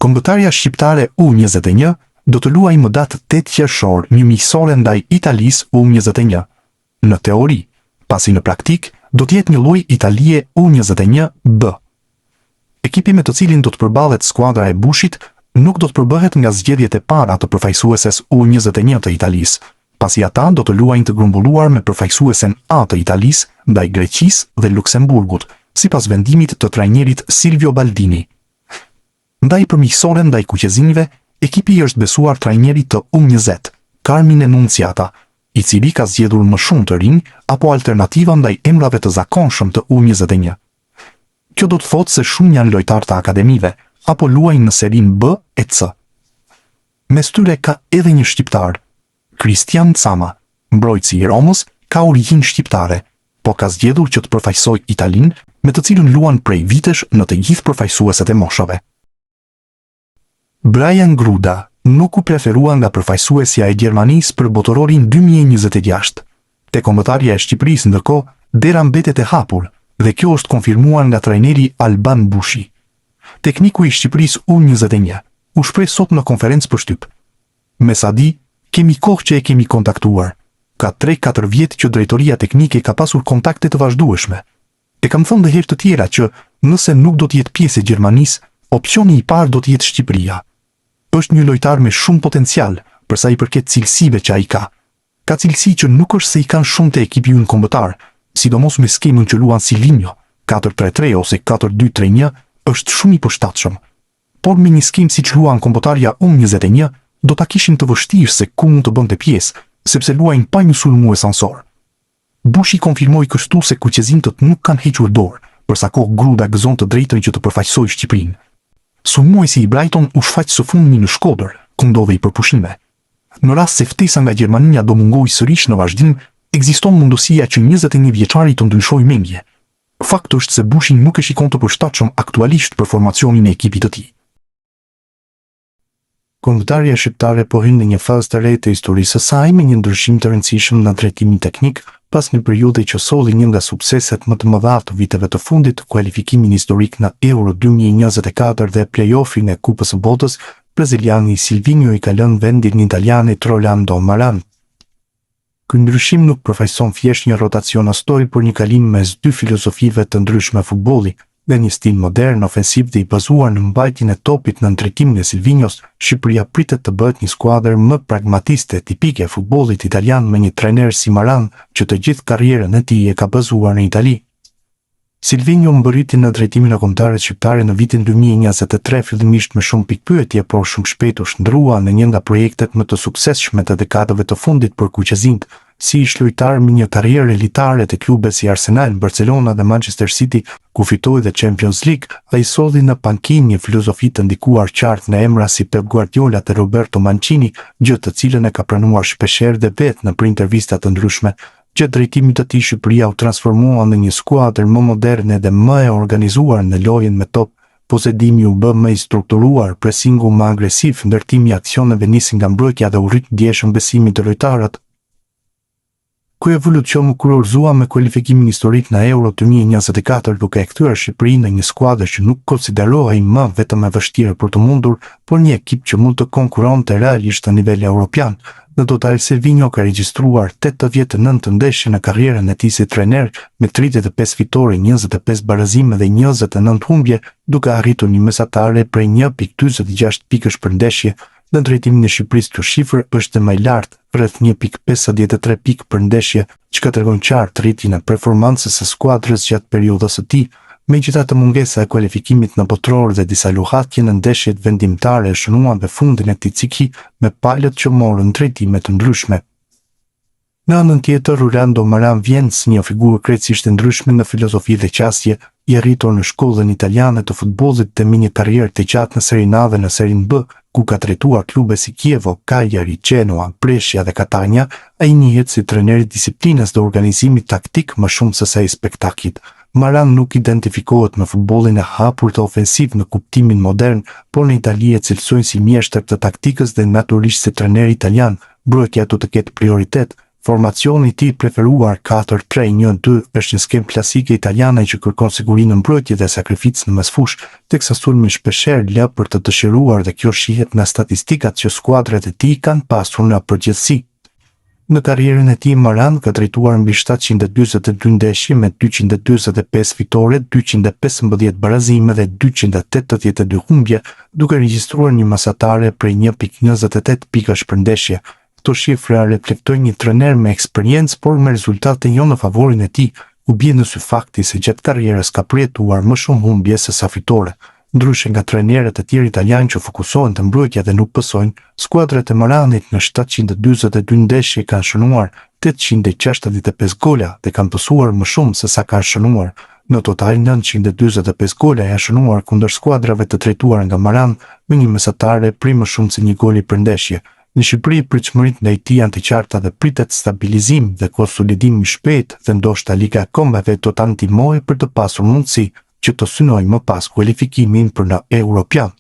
Kombëtarja shqiptare U 21 do të luajë më datë 8 qershor një miqësore ndaj Italisë U 21. Në teori, pasi në praktikë do të jetë një lojë Italie U 21 B. Ekipi me të cilin do të përballet skuadra e Bushit nuk do të përbëhet nga zgjedhjet e para të përfaqësueses U 21 të Italisë, pasi ata do të luajnë të grumbulluar me përfaqësuesen A të Italisë ndaj Greqisë dhe Luksemburgut, sipas vendimit të trajnerit Silvio Baldini. Ndaj për miqësoren ndaj kuqezinjve, ekipi i është besuar trajnerit të U 20, Carmine Nunziata, i cili ka zgjedhur më shumë të rinj apo alternativa ndaj emrave të zakonshëm të U 21. Kjo do të thotë se shumë janë lojtarë të akademive, apo luajnë në serinë B e C. Mes tyre ka edhe një shqiptar, Kristian Cama, mbrojtësi i Romës, ka origjinë shqiptare, por ka zgjedhur që të përfaqësojë Italinë, me të cilën luan prej vitesh në të gjithë përfaqësueset e moshave. Brajan Gruda nuk u preferua nga përfaqësuesja e Gjermanisë për Botërorin 2026. Te kombëtarja e Shqipërisë ndërkohë, dera mbetet e hapur dhe kjo është konfirmuar nga trajneri Alban Bushi. Tekniku i Shqipërisë U21 u shpreh sot në konferencë për shtyp. Me sa di, kemi kohë që e kemi kontaktuar. Ka tre-katër vjet që drejtoria teknike ka pasur kontakte të vazhdueshme. E kam thënë dhe herë të tjera që, nëse nuk do të jetë pjesë e Gjermanisë, opsioni i parë do të jetë Shqipëria. Është një lojtar me shumë potencial, për sa i përket cilësive që ai ka. Ka cilësi që nuk është se i kanë shumë te ekipi ynë kombëtar, sidomos me skemën që luan Silvinjo, 4-3-3 ose 4-2-3-1, është shumë i përshtatshëm. Por me një skemë siç luan kombëtarja U 21, do ta kishim të vështirë se ku mund të bënte pjesë, sepse luajnë pa një sulmues anësor. Bushi konfirmoi kështu se kuqezinjtë nuk kanë hequr dorë, për sa kohë Gruda gëzon të drejtën që të përfaqësojë Shqipërinë. Sulmuesi i Brighton u shfaq së fundmi në Shkodër, ku ndodhej për pushime. Në rast se ftesa nga Gjermania do mungojë sërish në vazhdim, ekziston mundësia që 21 vjeçari të ndryshojë mendje. Fakt është se Bushi nuk e shikon të përshtatshëm aktualisht për formacionin e ekipit të tij. Kombëtarja shqiptare po hyn në një fazë të re të historisë së saj me një ndryshim të rëndësishëm në drejtimin teknik, pas një periudhe që solli një nga sukseset më të mëdha të viteve të fundit, kualifikimin historik në Euro 2024 dhe play-off-in e Kupës së Botës, braziliani Silvinho i ka lënë vendin italianit Rolando Maran. Ky ndryshim nuk përfaqëson thjesht një rotacion në stol, por një kalim mes dy filozofive të ndryshme futbolli. Nga një stil modern, ofensiv dhe i bazuar në mbajtjen e topit nën drejtimin e Silvinhos, Shqipëria pritet të bëhet një skuadër më pragmatiste, tipike e futbollit italian me një trajner si Maran, që të gjithë karrierën e tij e ka bazuar në Itali. Silvinho mbërriti në drejtimin e kombëtares shqiptare në vitin 2023 fillimisht me shumë pikëpyetje, por shumë shpejt u shndërrua në një nga projektet më të suksesshme të dekadave të fundit për kuqezinjtë. Si ish-lojtar me një karrierë elitare te klube si Arsenal, Barcelona dhe Manchester City, ku fitoi dhe Champions League, ai solli në pankinë një filozofi të ndikuar qartë nga emra si Pep Guardiola dhe Roberto Mancini, gjë të cilën e ka pranuar shpeshherë dhe vetë nëpër intervista të ndryshme. Gjatë drejtimit të tij Shqipëria u transformua në një skuadër më moderne dhe më e organizuar në lojën me top, posedimi u bë më i strukturuar, presingu më agresiv, ndërtimi i aksioneve nisi nga mbrojtja dhe u rrit ndjeshëm besimi te lojtarët. Ky evolucion u kurorëzua me kualifikimin historik në Euro 2024, duke e kthyer Shqipërinë në një skuadër që nuk konsiderohej më vetëm e vështirë për t'u mundur, por një ekip që mund të konkurronte realisht në nivel europian. Në total Silvinho ka regjistruar 89 ndeshje në karrierën e tij si trajner, me 35 fitore, 25 barazime dhe 29 humbje, duke arritur një mesatare prej 1.46 pikësh për ndeshje. Në drejtimin e Shqipërisë kjo shifër është dhe më e lartë, rreth 1.53 pikë për ndeshje, çka tregon qartë rritjen e performancës së skuadrës gjatë periudhës së tij. Megjithatë mungesa e kualifikimit në botëror dhe disa luhatje në ndeshjet vendimtare shënuan dhe fundin e këtij cikli me palët që morën drejtime të ndryshme. Në anën tjetër, Rolando Maran vjen si një figurë krejtësisht e ndryshme në filozofi dhe qasje, i rritur në shkollën italiane të futbollit dhe me një karrierë të gjatë në Serinë A dhe në Serinë B, ku ka drejtuar klube si Chievo, Cagliari, Genoa, Brescia dhe Catania, ai njihet si trajner i disiplinës dhe organizimit taktik më shumë sesa i spektaklit. Maran nuk identifikohet me futbollin e hapur dhe ofensiv në kuptimin modern, por në Itali e cilësojnë si mjeshtër të taktikës dhe natyrisht si trajner italian, mbrojtja do të ketë prioritet. Formacioni i tij i preferuar 4-3-1-2 është një skemë klasike italiane që kërkon siguri në mbrojtje dhe sakrificë në mesfushë, teksa sulmi shpeshherë lë për të dëshiruar dhe kjo shihet nga statistikat që skuadrat e tij kanë pasur në përgjithësi. Në karrierën e tij, Maran ka drejtuar mbi 742 ndeshje me 245 fitore, 215 barazime dhe 282 humbje, duke regjistruar një mesatare prej 1.28 pikësh për ndeshje. Këto shifra reflektojnë një trajner me eksperiencë, por me rezultate jo në favorin e tij, ku bie në sy fakti se gjatë karrierës ka përjetuar më shumë humbje sesa fitore. Ndryshe nga trajnerët e tjerë italianë që fokusohen te mbrojtja dhe nuk pësojnë, skuadrat e Maranit në 742 ndeshje kanë shënuar 865 gola dhe kanë pësuar më shumë se sa kanë shënuar. Në total 945 gola janë shënuar kundër skuadrave të drejtuara nga Maran me një mesatare prej më shumë se një goli për ndeshje. Në Shqipëri pritshmëritë ndaj tij janë të qarta dhe pritet stabilizim dhe konsolidim i shpejtë dhe ndoshta Liga e Kombeve do ta ndihmojë për të pasur mundësi që të synojë më pas kualifikimin për në Europian.